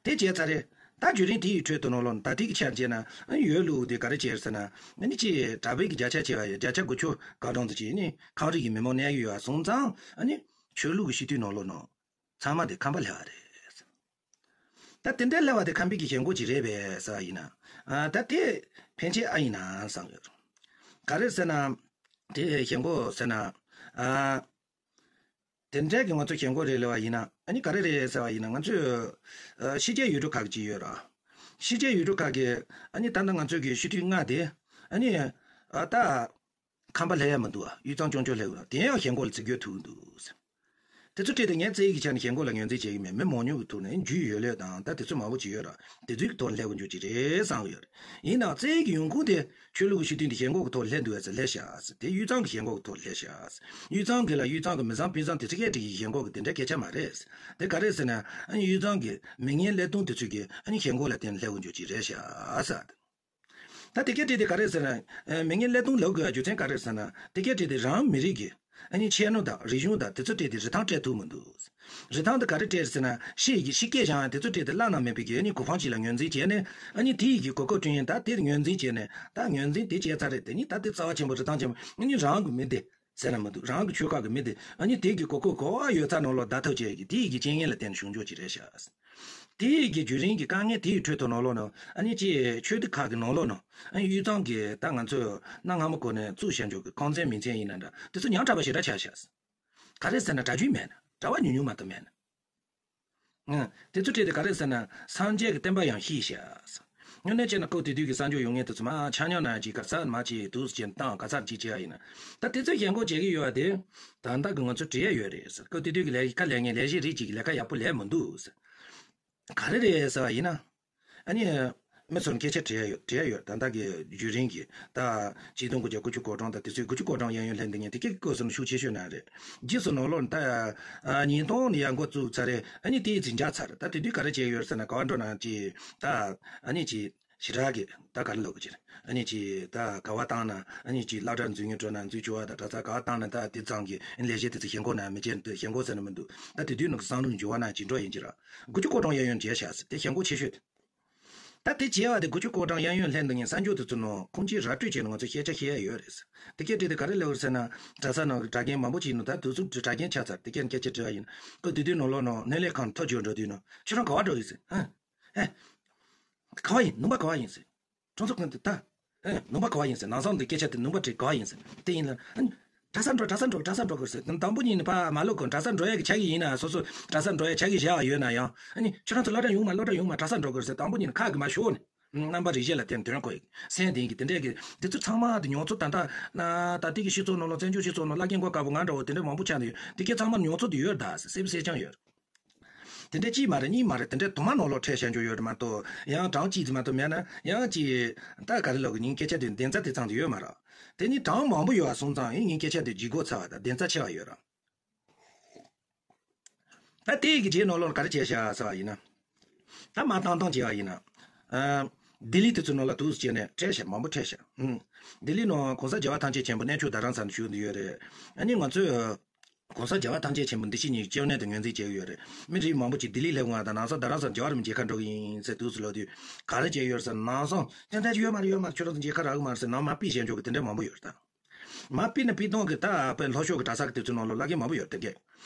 དེ་བྱས་ཚར་རེད། ད་བརྒྱུད་རིམ་དེ་ཡི་ཁྲོད་དུ་ནང་ལོགས་ནས་ད་ལྟའི་གི་ཆར་བྱས་ན་ཨ་ནི་ཡོད་ལུགས་དེ་ག་རེ་བྱས་ཟེར་ན། ཨ་ནི་ཅིག་གྲྭ་པའི་གི་བརྒྱ་ཆ་བྱས་པ་ཡོད། བརྒྱ་ཆ་དགུ་བཅུ་ག་གྲངས་ཙམ་ཅིག་ཨ་ནི་ཁམས་རིགས་ཀྱི་མི་མང་གནས་ཡོད་པ་སོང་ཙང་། ཨ་ནི་ཆོས་ལུགས་ཀྱི་སྤྱི་འཐུས་ནང་ལོགས་ནང་ཚང་མ་དེ་ཁམས་པ་སླེབས་པ་རེད། ད་དེ་འདྲ་སླེབས་པ་དེ་ཁམས་པའི་གི་ཞེན་ཁོག་ཅིག་རེད་པས་ཟེར་བ་ཡིན་ན། ཨ། ད་དེ་ཕན་ཆད་ཨ་ཡིན་ན་བསམ་ཡོད། ག་རེ་ཟེར་ན། དེ་ཞེན་ཁོག་ཟེར་ན། ཨ། དེ་འདྲའི་གི་ང་ཚོ་ཞེན་ཁོག་རེད་ལབ་པ་ཡིན་ན། ཨ་ནི་ག་རེ་རེད་ཟེར་བ་ཡིན་ན། ང་ཚོས་ཨ་ཕྱི་རྒྱལ་ཡུལ་གྲུ་ཁག་ཅིག་ཡོད་ར། ཕྱི་རྒྱལ་ཡུལ་གྲུ་ཁག་གི་ཨ་ནི་ད་ལྟ་ང་ཚོའི་གི་སྤྱི་འཐུས་ལྔ་དེ། ཨ་ནི་ཨ་ད་ཁམས་པ་སླེབས་ཡ་མི་འདུག་ཨ། དབུས་གཙང་སྐྱོན་བརྗོད་སླེབས་ཡོད་ར། དེ་ཡང་ཞེན་ཁོག་ལ་བརྩི་དགོས་ཐུག་འདུག་ཟེར། དེ་ཚོ་སྤྲད་དེ་ངས་རྩ་ཡིག་གི་ཆ་ནས་ཞེན་ཁོག་ལ་ངོས་འཛིན་བྱེད་ཀྱི་མེད། མི་མང་ཉུང་གི་ཐོག་ནས་རྒྱུས་ཡོད་ལོས་དང་། ད་དེ་ཚོ་མང་པོ་ཅིག་ཡོད་ར། དེ་ཚོའི་ཐོག་སླེབས་དགོས་རྒྱུ་ཅིག་རེད་བསམ་གི་ཡོད་རེད། ཡིན་ནའང་རྩ་ཡིག་གི་ཡོང་ཁུངས་དེ་ཆོས་ལུགས་ཀྱི་སྤྱི་འཐུས་འདི་ཞེན་ཁོག་གི་ཐོག་སླེབས་འདུག་ཟེར་སླེབས་ཤག་ཟེར། དེ་དབུས་གཙང་གི་ཞེན་ཁོག་གི་ཐོག་སླེབས་ཤག་ཟེར། དབུས་གཙང་གི་ལ་དབུས་གཙང་གི་མི་བཟང་སྤུན་བཟང་དེ་ཚོ་སྐད་བྲིས་ཀྱི་ཞེན་ཁོག་གི་དེ་འདྲའི་སྐད་ཆ་མ་རེད་ཟེར། དེ་ག་རེད་ཟེར་ན། ཨ་ནི་དབུས་གཙང་གི་མི་ངན་ཀླད་སྟོང་དེ་ཚོས་ཀྱི་ཨ་ནི་ཞེན་ཁོག་ལ་བརྟེན་ནས་སླེབས་དགོས་རྒྱུ་ཅིག་རེད་ཤག་ཟེར། ད་དེ་སྐད་བྲིས་དེ་ག་རེ་ཟེར་ན། ཨ། མི་ངན་ཀླད་སྟོང་ལབ་དགོས་རྒྱུ་མཚན་ག་རེ་ཟེར་ན། དེ་སྐད་བྲིས་དེ་རང་མི་རིགས་ཀྱི་ཨ་ནི་ཁྱད་ནོར་དང་རིག་གཞུང་དང་དེ་ཚོ་བྲིས་ཏེ་རིན་ཐང་སྤྲད་ཐུབ་མི་འདུག། རིན་ཐང་དེ་ག་རེ་སྤྲད་ཟེར་ན། ཕྱི་ཡི་གི་ཕྱི་སྐད་བཞག་ཡང་དེ་ཚོ་བྲིས་ཏེ་བླ་ན་མེད་པའི་གི་ཨ་ནི་གོ་འཕང་ཅིག་ལ་ངོས་འཛིན་བྱས་ནས། ཨ་ནི་དེ་ཡི་གི་གོ་སྐབས་བསྐྲུན་ཡིན། ད་དེར་ངོས་འཛིན་བྱས་ནས། ད་ངོས་འཛིན་དེ་བྱས་ཚར་རེད། དེ་ནི་ད་དེ་རྩ་བ་ཆེན་པོ་རིན་ཐང་ཆེན་པོ། ཨ་ནི་རང་གི་མི་དེ་ཟེར་ན་མི་འདུག། རང་གི་ཆོལ་ཁ་གི་མི་དེ་ཨ་ནི་དེ་གི་གོ་སྐབས་ག་བ་ཡོད་ས་ནང་ལོགས་བསྡད་ཐབས་བྱས་ཀྱི་དེ་ཡི་གི་རྐྱེན་ངན་ལ་བརྟེན་ནས་བྱུང་ཆོག་ཅིག་རེད་ཤག། དེ་ཡི་གི་བརྒྱུད་རིམ་གྱི་དཀའ་ངལ་དེ་ཡི་ཁྲོད་དུ་ནང་ལོགས་ནང་ཨ་ནི་ཅིག་ཆོས་སྡེ་ཁག་གི་ནང་ལོགས་ནང་ཨ་ནི་དབུས་གཙང་གི་ད་ང་ཚོས་གནའ་སྔ་མོ་གོ་ནས་བཙུགས་བཞག་འཇོག་གི་ཁང་ཚན་མིང་ཚན་ཡིན་ན་འདྲ། དེ་ཚོ་ཉག་ཕྲ་བ་ཞེ་དྲག་ཆགས་ཤག། ག་རེ་ཟེར་ན་གྲྭ་རྒྱུན་མེད་ན། གྲྭ་པ་ཉུང་ཉུང་མ་གཏོགས་མེད་ན། ཨ། དེ་ཚོ་བྲིས་ཏེ་ག་རེ་ཟེར་ན། སངས་རྒྱས་ཀྱི་བསྟན་པ་ཡང་ཤི་ཤག། དངོས་གནས་བྱས་ན་སྐབས་དེ་དུས་ཀྱི་གསར་འབྱོར་ཡོང་མཁན་དེ་ཚོ་མར་ཆ་སྙོམས་ནང་ཅིག་ག་ས་མར་ཅིག་འདུག་སེ་བྱས་བཏང་། ག་ས་ཅིག་བྱས་པ་ཡིན་ན། ད་དེ་ཚོ་ཞེན་ཁོག་བྱེད་ཀྱི་ཡོད་པ་དེ་ད་ལྟ་གི་ང་ཚོ་བྲིས་ཡ་ཡོད་རེད་ཟེར། སྐབས་དེ་དུས་ཀྱི་ལས་ཀ་ལས་མཁན་ལས་བྱེད་རིགས་ཅིག་གི་ལས་ཀ་ཡག་པོ་ལས་མི་འདུག་ཟེར། ག་རེ་རེད་ཟེར་བ་ཡིན་ན། ཨ་ནི་མི་ཚོར་སྐད་ཆ་དྲི་ཡ་ཡོད། དྲི་ཡ་ཡོད། ད་ལྟ་གི་བརྒྱུད་རིམ་གྱི་ད་ཆིག་སྟོང་དགུ་བརྒྱ་དགུ་བཅུ་གོ་གྲངས་དང་དེ་ཚོའི་དགུ་བཅུ་གོ་གྲངས་གཡས་གཡོན་ལྷན་སྡེ་ངས་དེ་སྐད་བཀོད་སོང་ན་ཤུགས་ཆེ་ཤོས་ན་རེད། རྗེས་སུ་ནང་ལོགས་ད་ཨ་ཉིས་སྟོང་ནས་ཡར་འགོ་བཙུགས་ཚར་རེད། ཨ་ནི་དེའི་ཚིག་འཇགས་ཚར། ད་དེ་དུས་ག་རེ་བྱས་ཡོད་ཟེར་ན། ག་བ་འགྲོ་ན་ཅི་ད་ཨ་ནི་ཅི་ཞེ་དྲག་གི་ད་ག་རེ་ལབ་དགོས་ཅི། ཨ་ནི་ཅི་ད་ག་བ་བཏང་ན་ཨ་ནི་ཅི་སློབ་གྲྭར་འཛུལ་མཁན་འགྲོ་ན་འཛུལ་བཅུག་པ་དང་གྲྭ་ཚང་ག་བ་བཏང་ན་ད་དེ་ཙམ་གྱི་ལས་བྱེད་དེ་ཚོ་ཞེན་ཁོག་ན་མི་བྱེད་འདུག། ཞེན་ཁོག་ཟེར་ན་མི་འདུག། ད་དེ་དུས་ནང་གི་བསམ་བློ་འགྱུར་བ་ན་ཅི་འགྲོ་ཡིན་ཅི་ར། དགུ་བཅུ་གོ་གྲངས་གཡས་གཡོན་བྱས་ཤག་ཟེར། དེ་ཞེན་ཁོག་ཆེ་ཤོས་དེ། ད་དེ་བྱས་པ་དེ་དགུ་བཅུ་གོ་གྲངས་གཡས་གཡོན་ལྷན་དུ་ངས་གསར་འགྱུར་དེ་ཚོ་ནང་ཁུངས་སྐྱེལ་ར་སྤྲོད་བྱས་ནས་ང་ཚོ་ཤེས་བྱ་ཤེས་ཡ་ཡོད་རེད་ཟེར། དེ་སྐད་བྲིས་དེ་ག་རེ་ལབ་རེད་ཟེར་ན། གྲྭ་ས་ནང་གི་གྲྭ་རྒན་མང་པོ་ཅིག་ཡིན་ནོ། ད་དུས་ཚོད་དེ་གྲྭ་རྒན་ཆགས་ཚར། དེ་སྐད་སྐད་ཆ་དྲི་བ་ཡིན། ཁོས་དེ་དུས་ནང་ལོགས་ནང་སྣེ་ལེན་ཁང་ཐག་ཆོད་འགྲོ་དུས་ནང་ཁྱོད་རང་ག་བ་འགྲོ་ཡིན་ཟེར། ཨ། ཨེ། ག་བ་ཡིན། ནུམ་པ་ག་བ་ཡིན་ཟེར། གྲོང་ཚོ་ཁོང་དུ་ད། ཨེ། ནུམ་པ་ག་བ་ཡིན་ཟེར། ནང་སང་འདི་སྐད་ཆ་དེ་ནུམ་པ་དྲིས་ག་བ་ཡིན་ཟེར། དེ་ཡིན་ལ། ཨ་ནི། གྲྭ་ས་འགྲོ། གྲྭ་ས་འགྲོ། གྲྭ་ས་འགྲོ་དགོས་ཟེར། དང་པོ་ཉིད་ནས་ཕར་མ་ལོག་གོ། གྲྭ་ས་འགྲོ་ཡ་གི་ཆ་གི་ཡིན་ན། སོ་སོ་གྲྭ་ས་འགྲོ་ཡ་ཆ་གི་བཞག་ཡོད་ན་ཡང་། ཨ་ནི་ཁྱོད་རང་ཚོ་སློབ་གྲྭ་ཡོང་མ། སློབ་གྲྭ་ཡོང་མ། གྲྭ་ས་འགྲོ་དགོས་ཟེར། དང་པོ་ཉིད་ནས་ཁ་གི་མ་ཤོར་ནས། རྣམ་པ་རིག་བྱེད་ལ་བརྟེན་དོན་གོ་ཡི། སེམས་ལྡན་གི་དེ་འདྲས་གི་དེ་ཚོ་ཚང་མ་དེ་མྱོང་ཚོར་ད་ལྟ་ན་ད་ལྟའི་གི་སྤྱི་ཚོགས་ནང་ལ། བཙན་བྱོལ་སྤྱི་ཚོགས་ནང་བླ་རྒན་གོ་དཀར་པོ་ང་འདྲ་བོ་དེ་འདྲས་མང་པོ་ཆགས་ནས་ཡོད། དེ་གའི་ཚང་མ་མྱོང་ཚོར་དེ་ཡོད་ད་ཟེར། སེམས་སེམས་ཀྱང་ཡོད། དེ་འདྲ་གཅིག་མ་རེད་གཉིས་མ་རེད། དེ་འདྲ་དུ་མ་ནང་ལོགས་འཕྲད་བཞག་རྒྱུ་ཡོད་རེད་མ་གཏོགས། ཡང་གྲངས་གཅིག་ཙམ་མ་གཏོགས་མེད་ན། ཡང་གཅིག་ད་ག་རེ་ལབ་དགོས། ཉིན་སྐད་ཆ་དེ་བདེན་རྩ་དེ་ཙམ་དུ་ཡོད་མ་རེད། དེ་ནི་གྲངས་མང་པོ་ཡོད་པ་སོང་ཙང་ཡིན་ངའི་སྐད་ཆ་དེ་ལྗིད་ཁོག་ཚ་བ་དང་བདེན་རྩ་ཆེ་བ་ཡོད་ར། ད་དེ་གི་རྗེས་ནོར་ལོར་ག་རེ་བྱས་ཤག་ཟེར་བ་ཡིན་ན། ད་མ་བཏང་བཏང་བྱས་པ་ཡིན་ན། ཨ། ལྡི་ལི་དེ་ཚོ་ནང་ལ་འདུག་སེ་བྱས་ནས་སྤྲད་ཤག་མང་པོ་སྤྲད་ཤག་ཨུམ། ལྡི་ལི་ནང་གོང་ས་རྒྱལ་བ་ཐམས་ཅད་མཁྱེན་པ་གནས་མཆོག་རྡ་རམ་ས་ལ་བཞུགས་བསྡད་ཡོད་རེད། ཨ་ནི་ང་ཚོས། གོང་ས་རྒྱལ་བ་ཐམས་ཅད་མཁྱེན་པ་འདི་ཕྱི་གཉིས་ཀྱི་སྐྱབས་གནས་དང་ངོས་འཛིན་བྱེད་ཀྱི་ཡོད་རེད། མི་རིགས་མང་པོ་ཅིག་ལྡི་ལི་སླེབས་ཡོང་བ་དང་ནང་སོག་རྡ་རམ་ས་ལ་རྒྱལ་བ་རིན་པོ་ཆེ་མཇལ་ཁ་འགྲོ་གི་ཡིན་ཟེར་འདུག་སེ་ལབ་དུས་ག་རེ་བྱས་ཡོད་ཟེར་ན་ནང་སོག་ཅང་ཅང་ཅིག་ཡོད་མ་རེད་ཡོད་མ་རེད་ཁྱོད་རང་ཚོ་མཇལ་ཁ་རག་གི་མ་རེད་ཟེར་ནང་མ་ཕུད་བཞག་འཇོག་གི་དེ་འདྲ་མང་པོ་ཡོད་རེད་ད། མ་ཕུད་ན་ཕུད་གཏོང་གི་ད་དཔེ་ལྷོ་ཕྱོགས་ཀྱི་གྲྭ་ས་གི་དེ་ཚོའི་ནང་ལོགས་བླ་རྒན་མང་པོ་ཡོད་རེད་དེ་གས།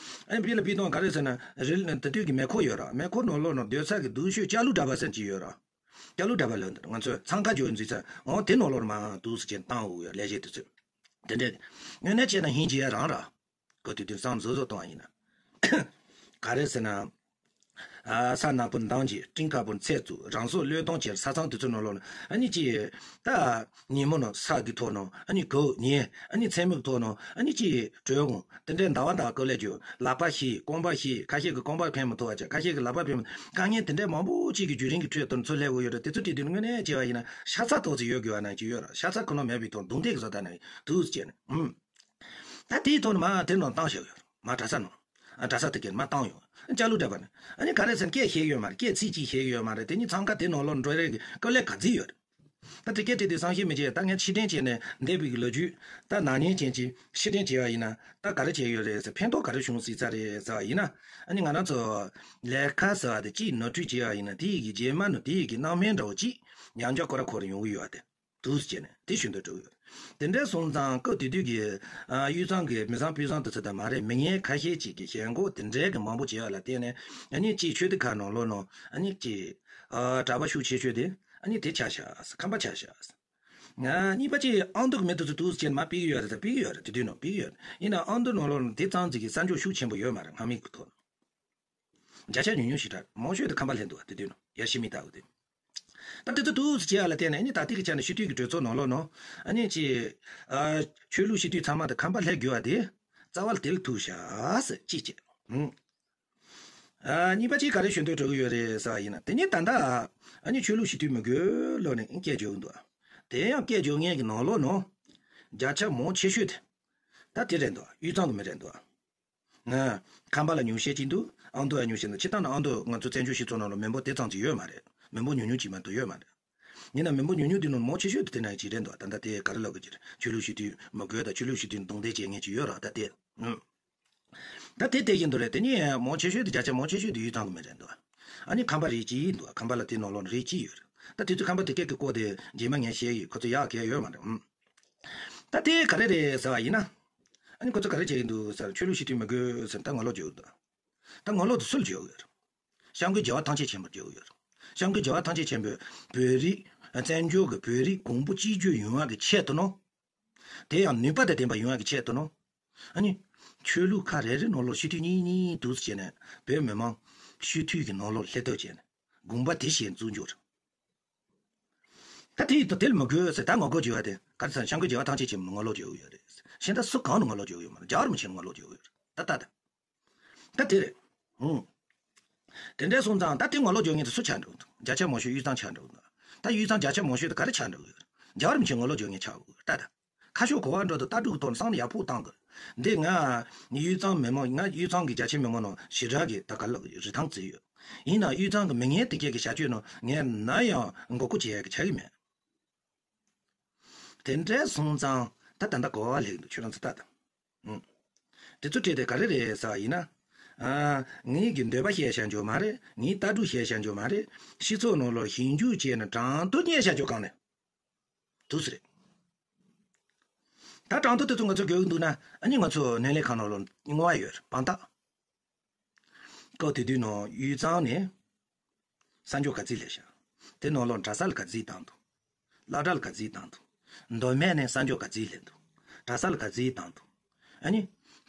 ཨ་ནི་ཕུད་ལ་ཕུད་གཏོང་ག་རེ་ཟེར་ན་རི་ལ་དེ་དུས་ཀྱི་མེ་འཁོར་ཡོད་ར་མེ་འཁོར་ནང་ལོགས་ནང་སྡོད་ས་གི་སྡོད་ཤོད་ལྕགས་ལུག་འདྲ་པ་ཟེར་གྱི་ཡོད་ར། སྐྱ་ལུག་འདྲ་པ་ལོན་འདིར་ང་ཚོས་འཚང་ཁ་འཇོག་འཛུལ་ཚར་འོང་དེ་ནང་ལོགས་མ་འདུག་སེ་ཅན་བཏང་འོ་ཡ་ལས་བྱེད་དུ་ཚོད། དེ་འདྲས་དངོས་གནས་བྱས་ན་ཧིན་ཇི་ཡ་རང་ར། གོ་དུས་དུས་བསམ་བཟོ་བཟོ་གཏོང་བ་ཡིན་ན། ག་རེ་ཟེར་ན། ཨ་ས་ནག་པོ་འདང་གྱི་སྤྲིན་དཀར་པོ་ཚད་ཚུ་རང་སྲོག་བློས་གཏོང་བྱེད་ས་ཚང་དུས་ཚོད་ནང་ལོགས་ན་ཨ་ནི་ཅི། ད། ཉིན་མོ་ནང་ས་གི་ཐོག་ནང་ཨ་ནི་གོ་ཉེ་ཨ་ནི་མཚན་མོ་གི་ཐོག་ནང་ཨ་ནི་ཅི་གྲོད་ཁོང་དེ་འདྲའི་ཟླ་བ་དང་སྐོར་ལས་རྒྱུ་ལག་པ་ཤི་རྐང་པ་ཤི་ཁ་ཤས་ཀྱི་རྐང་པ་འཕེན་མི་ཐུབ་པ་བྱ་ཁ་ཤས་ཀྱི་ལག་པ་འཕེན་མི་དཀའ་ངལ་དེ་འདྲའི་མང་པོ་ཅིག་གི་བརྒྱུད་རིམ་གྱི་ཁྲོད་དུ་ཚུར་སླེབས་ཡོད་རེད་དེ་ཚོ་དེ་དུས་དངོས་གནས་བྱས་པ་ཡིན་ན་ཤ་ཚ་ཏོག་ཙམ་ཡོད་དགོས་པ་ནང་ཅིག་ཡོད་ར་ཤ་ཚ་ཁོ་ན་མེད་པའི་ཐོག་རྡུང་རྡེག་གི་བཟོ་ལྟ་ནང་འདུག་ཟེར་ནས་ཨུམ། ད་དེའི་ཐོག་ནས་མ་དེ་ནང་བཏང་བཞག་ཡོད་ར་མ་གྲྭ་ས་ནང་ཨ་གྲྭ་ས་དེ་གས་མ་བཏང་ཡོད་ཨ་ཅག་ལུ་འདྲ་པ་ནི་ཨ་ནི་ག་རེ་ཟེར་སྐད་བཤད་ཡོད་མ་རེད་སྐད་ཚིག་གཅིག་བཤད་ཡོད་མ་རེད་དེ་ནི་འཚང་ཁ་དེ་ནང་ལོགས་འགྲོ་རེས་ཀྱི་དཀའ་ལས་ག་ཚིག་ཡོད་རེད། ད་དེ་སྐད་དེ་དུས་བསམ་ཤེས་མི་བྱེད་ད་ངས་ཕྱིར་དྲན་བྱས་ནས་འདས་པའི་གི་ལོ་རྒྱུས་ད་ན་ནིང་ཅན་གྱི་ཕྱིར་དྲན་བྱས་པ་ཡིན་ན་ད་ག་རེ་བྱས་ཡོད་རེད་ཟེར་ཕན་ཐོགས་ག་རེ་བྱུང་སྲིད་ས་རེད་ཟེར་བ་ཡིན་ན་ཨ་ནི་ང་རང་ཚོ་ལས་ཀ་ཟེར་བ་དེ་གཅིག་ནོར་འཁྲུལ་བྱས་པ་ཡིན་ན་དེ་ཡི་གི་རྗེས་མ་ནི་དེ་ཡི་གི་སྣང་མེད་འདྲ་བོ་གཅིག་ཡང་བསྐྱར་སྐོར་ར་འཁོར་ཡོང་གི་ཡོད་པ་དེ་འདུག་སེ་བྱས་ནས་དེ་ཞུ་འདོད་འགྲོ་གི་ཡོད། དེ་འདྲ་སོང་ཙང་སྐབས་དེ་དུས་ཀྱི་ཨ་དབུས་གཙང་གི་མི་བཟང་སྤུན་བཟང་དེ་ཚོ་དང་མ་རེད་མི་ངན་ཁ་ཤས་ཅིག་གི་ཞེན་ཁོག་དེ་འདྲའི་གི་མང་པོ་བྱས་པ་ལ་བརྟེན་ནས་ཨ་ནི་གཅིག་ཆོས་སྡེ་ཁག་ནང་ལོགས་ནང་ཨ་ནི་གཅིག་ཨ་གྲྭ་པ་ཤུགས་ཆེ་ཤོས་དེ་ཨ་ནི་དེ་ཆགས་ཤག་ཁམས་པ་ཆགས་ཤག་ང་གཉིས་པ་ཅིག་ཨ་མདོ་གི་མི་དེ་ཚོ་འདུག་སེ་བྱས་ནས་མར་ཕུད་ཀྱི་ཡོད་རེད་ད་ཕུད་ཀྱི་ཡོད་རེད་དེ་དུས་ནང་ཕུད་ཀྱི་ཡོད་རེད་ཡིན་ནའང་ཨ་མདོ་ནང་ལོགས་ནང་དེ་ཙམ་ཅིག་གི་གསར་འཇོག་ཤུགས་ཆེན་པོ་ཡོད་མ་རེད་སྔ་མའི་གི་ཐོག་ནང་། བརྒྱ་ཆ་ཉུང་ཉུང་ཞིག་རེད། མང་ཤོས་དེ་ཁམས་པ་སླེབས་འདུག་བ་དེ་དུས་ནང་ཡ་ཤི་མི་ལྟ་བུ་དེ། ད་དེ་ཚོ་འདུག་སེ་བྱས་ཡ་ལ་བརྟེན་ནས་ཨ་ནི་ད་ལྟའི་གི་ཆ་ནས་སྤྱི་འཐུས་ཀྱི་གྲོས་ཚོགས་ནང་ལོགས་ནང་ཨ་ནི་ཅི། ཨ་ཆོས་ལུགས་སྤྱི་འཐུས་ཚང་མ་དེ་ཁམས་པ་སླེབས་དགོས་བ་དེ་རྩ་བ་ལ་དེ་ལ་ཐུག་བཞག་ཟེར་གཅིག་བྱས། ཨ་གཉིས་པ་ཅིག་ག་རེ་ཞུ་འདོད་འགྲོ་གི་ཡོད་རེད་ཟེར་བ་ཡིན་ན་དེ་ནི་ད་ལྟ་ཨ་ནི་ཆོས་ལུགས་སྤྱི་འཐུས་མི་དགོས་ལོ་ནས་སྐད་བརྗོད་ཀྱི་འདུག་དེ་ཡང་སྐད་བརྗོད་མཁན་གྱི་ནང་ལོགས་ནང་བརྒྱ་ཆ་མང་ཆེ་ཤོས་དེ་ད་དེ་རེད་འདུག་དབུས་གཙང་གི་མི་རེད་འདུག་ང་། ཁམས་པ་ལ་ཉུང་ཤས་ཅིག་འདུག་ཨ་མདོ་ལ་ཉུང་ཤས་འདུག་སྤྱིར་བཏང་ནི་ཨ་མདོ་ང་ཚོ་བཙན་བྱོལ་སྤྱི་ཚོགས་ནང་ལ་མི་འབོར་དེ་ཙམ་ཅིག་ཡོད་མ་རེད། མི་འབོར་ཉུང་ཉུང་ཅིག་མ་གཏོགས་ཡོད་མ་རེད། ཡིན་ན་མི་འབོར་ཉུང་ཉུང་དེ་ནང་མང་ཆེ་ཤོས་དེ་དེ་ན་ཅིག་རེད་འདུག་ད་ལྟ་དེ་ག་རེ་ལབ་དགོས་ཀྱི་རེད། ཆོས་ལུགས་སྤྱི་འཐུས་མི་དགོས་དང་ཆོས་ལུགས་སྤྱི་འཐུས་རྡུང་རྡེག་བྱེད་མཁན་ཅིག་ཡོད་རེད་ད་དེ། ཨུ། ད་དེ་དེ་བཞིན་དུ་རེད་དེ་ནི་མང་ཆེ་ཤོས་དེ་བརྒྱ་ཆ་མང་ཆེ་ཤོས་དེ་དབུས་གཙང་གི་མི་རེད་འདུག་ཨ་ནི་ཁམས་པ་རེད་ཅིག་འདུག་ཁམས་པ་ལ་དེ་ནང་ལོགས་ནས་རེད་ཅིག་ཡོད་རེད། ད་དེ་ཚོ་ཁམས་པ་དེ་སྐད་ཀྱི་སྐོར་དེ་རྗེས་མ་ངས་བཤད་ཡིན་ཁོ་ཚོ་ཡག་གལ་ཡོད་མ་རེད། ཨུ། ད་དེ་ག་རེ་རེད་ཟེར་བ་ཡིན་ན། ཨ་ནི་ཁོ་ཚོ་ག་རེ་བྱེད་ཀྱི་འདུག་ཟེར་ཆོས་ལུགས་སྤྱི་འཐུས་མི་དགོས་ཟེར་ད་ངོ་ལོག་བྱེད་ཀྱི་འདུག་ད་ངོ་ལོག་དེ་སུ་ལ་བྱེད་ཀྱི་ཡོད་རེད། སྐྱབས་མགོན་རྒྱལ་བ་ཐམས་ཅད་མཁྱེན་པར་བྱེད་ཀྱི་ཡོད་རེད། སྐྱབས་མགོན་རྒྱལ་བ་ཐམས་ཅད་མཁྱེན་པས་བོད་རིགས་བཙན་བྱོལ་གྱི་བོད་རིགས་གོང་བུ་གཅིག་གྱུར་ཡོང་བ་གི་ཆེད་དུ་ནོ། དེ་ཡང་ནུས་པ་དང་ལྡན་པ་ཡོང་བ་གི་ཆེད་དུ་ནོ། ཨ་ནི། ཆོས་ལུགས་ཁག་རེ་རེ་ནང་ལོགས་སྤྱི་འཐུས་གཉིས་གཉིས་འདུག་སེ་བྱས་ནས་བོད་མི་མང་སྤྱི་འཐུས་ཀྱི་ནང་ལོགས་སླེབས་ཐབས་བྱས་ནས་དགོངས་པ་དེ་བཞིན་འཛུགས་འཇོག་རེད། ད་དེ་ཡིན་དུས་དེ་ལ་མི་དགོས་ཟེར་ད་ངོ་རྒོལ་བྱེད་པ་དེ་ག་རེ་ཟེར་སྐྱབས་མགོན་རྒྱལ་བ་ཐམས་ཅད་མཁྱེན་པས་ངོ་ལོག་བྱེད་ཀྱི་ཡོད་རེད། གཞན་དག་སུ་གང་ནས་ངོ་ལོག་བྱེད་ཀྱི་ཡོད་མ་རེད། རྒྱལ་བ་རིན་པོ་ཆེ་ནས་ངོ་ལོག་བྱེད་ཀྱི་ཡོད་རེད་ད་ལྟ་ད། ད་དེ་རེད། ཧུང་། དེ་འདྲ་སོང་ཙང་ད་དེ་ངོ་ལོག་རྒྱག་མཁན་དེ་སུ་ཆགས་འགྲོ་འདུག་བརྒྱ་ཆ་མང་ཤོས་དབུས་གཙང་ཆགས་འགྲོ་འདུག་ད་དབུས་གཙང་བརྒྱ་ཆ་མང་ཤོས་དེ་ག་རེ་ཆགས་འགྲོ་གི་ཡོད་རེད། རྒྱལ་བ་རིན་པོ་ཆེ་ངོ་ལོག་རྒྱག་མཁན་ཆགས་འགྲོ་གི་ཡོད་རེད་ད་ད། ཁ་ཕྱོགས་ག་པར་འགྲོ་འདུག་ལྟ་གྲུབ་ཀྱི་ཐོག་ནས་བསམ་བློ་ཡག་པོ་བཏང་དགོས། འདི་ང་། དབུས་གཙང་མི་མང་ང་དབུས་གཙང་གི་རྒྱ་ཆེ་མི་མང་ནང་ཞེ་དྲག་གི་ད་ག་ལབ་རིན་ཐང་བརྩི་ཡོད། ཡིན་ནའང་དབུས་གཙང་གི་མི་ངན་དེ་གས་ཀྱི་བྱ་སྤྱོད་ནང་ངས་ནམ་ཡང་མགོ་སྐོར་བྱེད་ཡག་གི་ཆགས་ཀྱི་མེད། དེ་འདྲ་སོང་ཙང་ད་ད་ལྟ་གོ་བ་ལེགས་འདུག་ཁྱོད་རང་ཚོ་ལྟ་དང་། ཨུམ། དེ་ཚོ་བྲིས་ཏེ་ག་རེ་རེད་ཟེར་བ་ཡིན་ན། ཨ། ངའི་གི་འདོད་པ་བཤད་བྱ་འཇོག་མ་རེད། ངའི་ལྟ་གྲུབ་བཤད་བྱ་འཇོག་མ་རེད། སྤྱི་ཚོགས་ནང་ལོགས་ཞིབ་འཇུག་བྱས་ནས་གྲངས་ཐོ་རྙེད་བྱ་འཇོག་གང་ནས། འདུག་སེ་རེད། ད་གྲངས་ཐོ་དེ་ཚོ་ང་ཚོ་དགོས་ཀྱི་འདུག་ན་ཨ་ནི་ང་ཚོ་སྣེ་ལེན་ཁང་ནང་ལོགས་བསྔོ་བ་ཡོད་རེད་དཔང་རྟགས། སྐབས་དེ་དུས་ནང་དབུས་གཙང་ནས་གསར་འཇོག་ག་ཚོད་སླེབས་ཤག་དེ་ནང་ལོགས་གྲྭ་ས་ལ་ག་ཚོད་བཏང་འདུག་སློབ་གྲྭ་ལ་ག་ཚོད་བཏང་འདུག་མདོ་སྨད་ནས་གསར་འཇོག་ག་ཚོད་སླེབས་འདུག་གྲྭ་ས་ལ་ག་ཚོད་བཏང་འདུག་ཨ་ནི།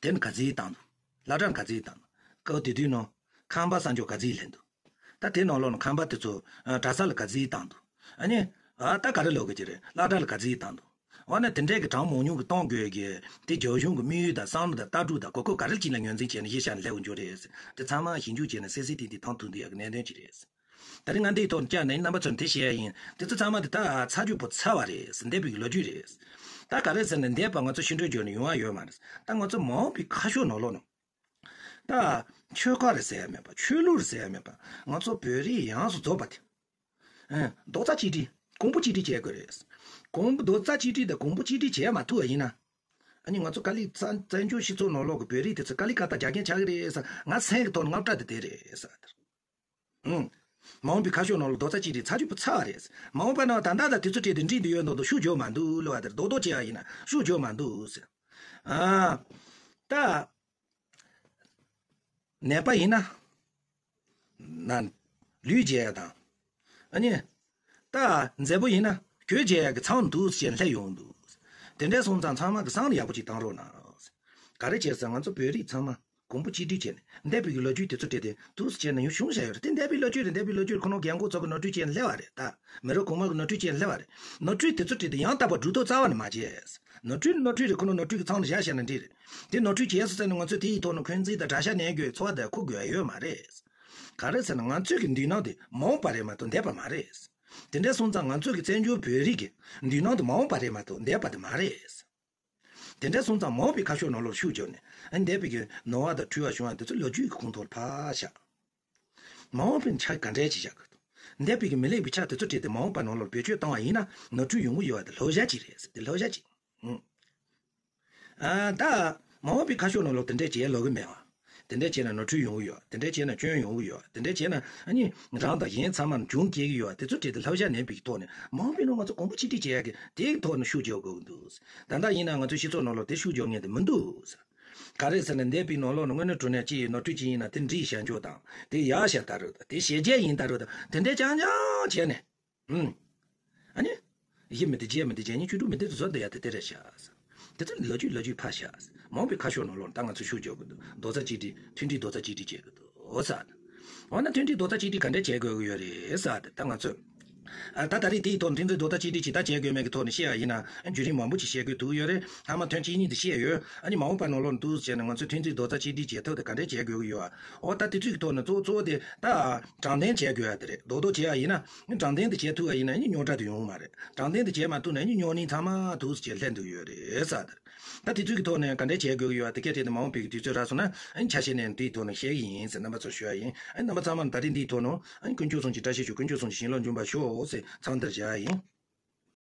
དེ་ནས་ག་ཚོད་བཏང་འདུག་སློབ་གྲྭ་ལ་ག་ཚོད་བཏང་འདུག་སྐབས་དེ་དུས་ནང་ཁམས་པ་གསར་འཇོག་ག་ཚོད་སླེབས་འདུག་ད་དེ་ནང་ལོགས་ནས་ཁམས་པ་དེ་ཚོ་གྲྭ་ས་ལ་ག་ཚོད་བཏང་འདུག་ཨ་ནི། ཨ་ད་ག་རེ་ལབ་དགོས་ཀྱི་རེད། སློབ་གྲྭ་ལ་ག་ཚོད་བཏང་འདུག་འོ་ན་དེ་འདྲའི་གི་གྲངས་མང་ཉུང་གི་གཏོང་དགོས་ཀྱི་དེ་རྒྱ་གཞུང་གི་དམིགས་ཡུལ་དང་བསམ་བློ་དང་ལྟ་གྲུབ་དང་གོ་སྐབས་ག་རེ་ཅིག་ལ་ངོས་འཛིན་བྱས་ནས་གཞི་བཞག་ནས་སླེབས་ཡོང་རྒྱུ་རེད། དེ་ཚང་མ་ཞིབ་འཇུག་བྱས་ནས་གསལ་གསལ་ཐིང་ཐིང་མཐོང་ཐུབ་འདི་ཡག་གི་གནད་དོན་ཅིག་རེད། ད་རིང་ང་འདིའི་ཐོག་བཅར་ནས་རྣམ་པ་ཚོར་འདི་བཤད་ཡ་ཡིན། དེ་ཚོ་ཚང་མ་དེ་ད་ཚར་རྒྱུ་པོ་ཚར་བ་རེད། འདས་པའི་ལོ་རྒྱུས་རེད། ད་ག་རེ་ཟེར་ན་འདས་པ་ང་ཚོ་ཕྱི་འགྲོ་བརྗོད་ནས་ཡོང་བ་ཡོད་མ་རེད། ད་ང་ཚོ་མ་འོངས་པའི་ཁ་ཕྱོགས་ནང་ལོགས་ནང་། ད་ཆོལ་ཁ་རེད་ཟེར་ཡ་མེད་པ། ཆོས་ལུགས་རེད་ཟེར་ཡ་མེད་པ། ང་ཚོ་བོད་རིགས་ཡོངས་སུ་རྫོགས་པ་དེ། ཨ། རྡོག་རྩ་གཅིག་སྒྲིལ། གོང་བུ་གཅིག་སྒྲིལ་བྱེད་དགོས་རེད། གོང་བུ། རྡོག་རྩ་གཅིག་སྒྲིལ་དང་གོང་བུ་གཅིག་སྒྲིལ་བྱེད་མ་ཐུབ་པ་ཡིན་ན། ཨ་ནི་ང་ཚོ་དཀའ་ལས། བཙན་བཙན་བྱོལ་སྤྱི་ཚོགས་ནང་ལོགས་ཀྱི་བོད་རིགས་དེ་ཚོ་དཀའ་ལས་ཁག་ད་རྒྱག་མཁན་ཆགས་ཀྱི་རེད་ཟེར། ང་སེམས་ཀྱི་ཐོག་ནས་དངངས་སྐྲག་དེ་དེ་རེད་ཟེར། ཨང་། མ་འོངས་པའི་ཁ་ཕྱོགས་ནང་ལ་རྡོག་རྩ་གཅིག་སྒྲིལ་ཚར་གཅིག་པོ་ཚར་བ་རེད། མ་འོངས་པ་ནང་ད་ལྟ་དང་དུས་ཚོད་སྤྲད་དེ་འགྲིག་འདི་ཡོད་མདོག་མདོག་ཤུགས་རྒྱག་མ་འདུག་ལབ་པ་དེར་རྡོག་རྡོག་བྱེད་ཡ་ཡིན་ན་ཤུགས་རྒྱག་མ་འདུག་ཟེར། ཨ། ད། ནད་པ་ཡིན་ན། ན། ལུད་བྱེད་ཡ་དང་། ཨ་ནི། ད། མཛེས་པོ་ཡིན་ན་གྱོད་བྱེད་ཡ་གི་མཚམས་འདུག་ཟེར་སླེབས་ཡོང་འདུག་དེ་འདྲ་སོང་ཙང་ཚང་མ་གི་བསམ་བློ་ཡག་པོ་ཅིག་བཏང་རོགས་གནང་། ག་རེ་བྱས་ཟེར་ང་ཚོ་བོད་རིགས་ཚང་མ། གོང་བུ་གཅིག་སྒྲིལ་བྱས་ནས་འདས་པའི་གི་ལོ་རྒྱུས་དེ་ཚོ་བྲིས་ཏེ་འདུག་སེ་བྱས་ནས་ཡང་གཞུང་བཞག་ཡོད་རེད། དེ་འདས་པའི་ལོ་རྒྱུས་རེད། འདས་པའི་ལོ་རྒྱུས་ཁོ་ནོ་རྒན་གོག་ཚོ་གི་ནོར་འཁྲུལ་བྱས་ནས་སླེབས་པ་རེད། ད་མི་རབས་གོང་མ་གི་ནོར་འཁྲུལ་བྱས་ནས་སླེབས་པ་རེད། ནོར་འཁྲུལ་དེ་ཚོ་བྲིས་ཏེ་ཡང་དག་པ་སྒྲུབ་ཐབས་རྩ་བ་ནས་མ་བྱས། ནོར་འཁྲུལ་ནོར་འཁྲུལ་རེད། ཁོ་ནོ་ནོར་འཁྲུལ་གི་ཚང་ནས་བཞག་བཞག་ན་འགྲིག་རེད། དེ་ནོར་འཁྲུལ་བྱས་སོང་ཟེར་ནས་ང་ཚོས་དེ་ཡི་ཐོག་ནས་འཁོན་འཛིན་དང་གྲྭ་ཤག་ནས་དགོས་ཚོགས་དང་ཁུར་དགོས་ཡ་ཡོད་མ་རེད། ག་རེ་ཟེར་ན་ང་ཚོས་ཀྱི་མདུན་ནང་དེ་མ་འོངས་པ་རེད་མ་གཏོགས་འདས་པ་མ་རེད། དེ་འདྲ་སོང་ཙང་ང་ཚོས་ཀྱི་བཙན་བྱོལ་བོད་རིགས་ཀྱི་མདུན་ནང་དེ་མ་འོངས་པ་རེད་མ་གཏོགས་འདས་པ་དེ་མ་རེད། དེ་འདྲ་སོང་ཙང་མ་འོངས་པའི་ཁ་ཕྱོགས་ནང་ལོགས་ཤུགས་རྒྱབ་ནས། ཨ། འདས་པའི་གི་ནོར་བ་དང་འཁྲུལ་བ་བྱུང་བ་དེ་ཚོ་ལོ་རྒྱུས་ཀྱི་ཁོངས་ཐོག་ལ་ཕར་བཞག་མ་འོངས་པའི་ཆ་ག་འདྲས་ཅིག་བཞག་དགོས་འདུག་འདས་པའི་གི་མི་ལེགས་པའི་ཆ་དེ་ཚོ་བྲིས་ཏེ་མ་འོངས་པ་ནང་ལོགས་བེད་སྤྱོད་བཏང་བ་ཡིན་ན་ནོར་འཁྲུལ་ཡོང་གི་ཡོད་པ་དེ་ལྷོད་བཞག་ཅིག་རེད་ཟེར། དེ་ལྷོད་བཞག་ཅིག་ཨང་། ཨ། ད། མ་འོངས་པའི་ཁ་ཕྱོགས་ནང་ལོགས་དེ་འདྲས་བྱེད་ལོ་གི་མེད་པ། དེ་འདྲས་བྱས་ན་ནོར་འཁྲུལ་ཡོང་གི་ཡོད། དེ་འདྲས་བྱས་ན་སྐྱོན་ཡོང་གི་ཡོད། དེ་འདྲས་བྱས་ན་ཨ་ནི་རང་དང་གཞན་ཚང་མར་འབྱུང་སྐྱེ་གི་ཡོད། དེ་ཚོ་བྲིས་ཏེ་ལྷོད་བཞག་མེད་པའི་ཐོག་ནས་མ་འོངས་པའི་ནང་ང་ཚོ་གོང་བུ་གཅིག་སྒྲིལ་བྱེད་ཡག་གི་དེའི་ཐོག་ནས་ཤུགས་རྒྱག་དགོས་ཀྱི་འདུག་ད་ལྟ་ཡིན་ན་ང་ཚོ་སྤྱི་ཚོགས་ནང་ལོགས་དེ་ཤུགས་རྒྱག་མཁན་དེ་མི་འདུག་ག་རེ་ཟེར་ན་འདས་པའི་ནང་ལོགས་ནས་དངོས་གནས་དྲང་གནས་ཅི་ཡིན་ནོར་འཁྲུལ་ཅི་ཡིན་ན་དེ་འགྲིག་བཞག་འཇོག་དང་དེ་ཡག་བཞག་ད་རེད་དང་དེ་ཞལ་རྒྱས་ཡིན་ད་རེད་དང་དེ་འདྲས་རྐྱང་རྐྱང་བྱས་ནས། ཨུམ། ཨ་ནི། གཞི་མེད་དེ་རྒྱས་མེད་དེ་རྒྱས་ཉིད་བཅུ་དྲུག་མེད་དེ་བཟོ་འདི་ཡ་དེ་དེ་རེད་ཤག་དེ་ཚོ་ལོ་རྒྱུས་ལོ་རྒྱུས་ཕར་བཞག་མ་འོངས་པའི་ཁ་ཕྱོགས་ནང་ལོགས་ད་ང་ཚོ་ཤུགས་རྒྱག་དགོས་འདུག་རྡོག་རྩ་གཅིག་སྒྲིལ་མཐུན་སྒྲིལ་རྡོག་རྩ་གཅིག་སྒྲིལ་བྱེད་དགོས་འདུག་ཨོ་ཟེར། འོ་ན་མཐུན་སྒྲིལ་རྡོག་རྩ་གཅིག་སྒྲིལ་ག་འདྲས་བྱེད་དགོས་ཀྱི་ཡོད་རེད་ཟེར་ཏེ་ད་ང་ཚོས། ཨ། ད་ད་རེས་དེའི་ཐོག་མཐུན་སྒྲིལ་རྡོག་རྩ་གཅིག་སྒྲིལ་ཇི་ལྟར་བྱེད་དགོས་མེད་ཀྱི་ཐོག་ནས་བཤད་ཡ་ཡིན་ན་བརྒྱུད་རིམ་མང་པོ་ཅིག་བཤད་དགོས་ཐུག་ཡོད་རེད། ཐ་མ་ཐོན་གཅིག་གཉིས་དེ་བཤད་ཡོད། ཨ་ནི་མ་འོངས་པ་ནང་ལོགས་འདུག་ཟེར་ནས་ང་ཚོས་མཐུན་སྒྲིལ་རྡོག་རྩ་གཅིག་སྒྲིལ་བྱེད་ཐབས་དེ་ག་འདྲས་བྱེད་དགོས་ཀྱི་ཡོད། ཨོ་ད་དེ་ཚོའི་ཐོག་ནས་གཙོ་བོ་གཙོ་བོ་དེ་ད་དྲང་བདེན་བྱེད་དགོས་ཡ་དེ་རེད། རྡོག་རྡོག་བྱེད་ཡ་ཡིན་ན་ནི་དྲང་བདེན་དེ་བྱེད་ཐུབ་ཡ་ཡིན་ན་ནི་རྙོག་དྲ་དེ་ཡོང་གི་མ་རེད། དྲང་བདེན་དེ་བྱེད་མ་ཐུབ་ན་ནི་རྙོག་གླེང་ཚང་མ་འདུག་ཟེར་ལྷན་འདུག་ཡོད་རེད་ཟེར། ད་དེ་ཚོའི་ཐོག་ནས་ག་འདྲས་བྱེད་དགོས་ཀྱི་ཡོད་དེ་སྐད་ཆ་དེ་མ་འོངས་པའི་དུས་ཚོད་རག་སོང་ན་ཨ་ནི་ཆ་ཤས་ནས་དེའི་ཐོག་ནས་བཤད་ཀྱི་ཡིན་ཟེར་རྣམ་པ་ཚོར་ཞུ་ཡ་ཡིན། ཨ་ནི་རྣམ་པ་ཚང་མར་ད་རེས་འདིའི་ཐོག་ནས་ཨ་ནི་དཀོན་མཆོག་གསུམ་གྱི་བཀྲ་ཤིས་ཤོག་དཀོན་མཆོག་གསུམ་གྱི་བྱིན་རླབས་འབྱུང་བར་ཤོག་ཟེར་མཚམས་འདིར་བཞག་ཡ་ཡིན།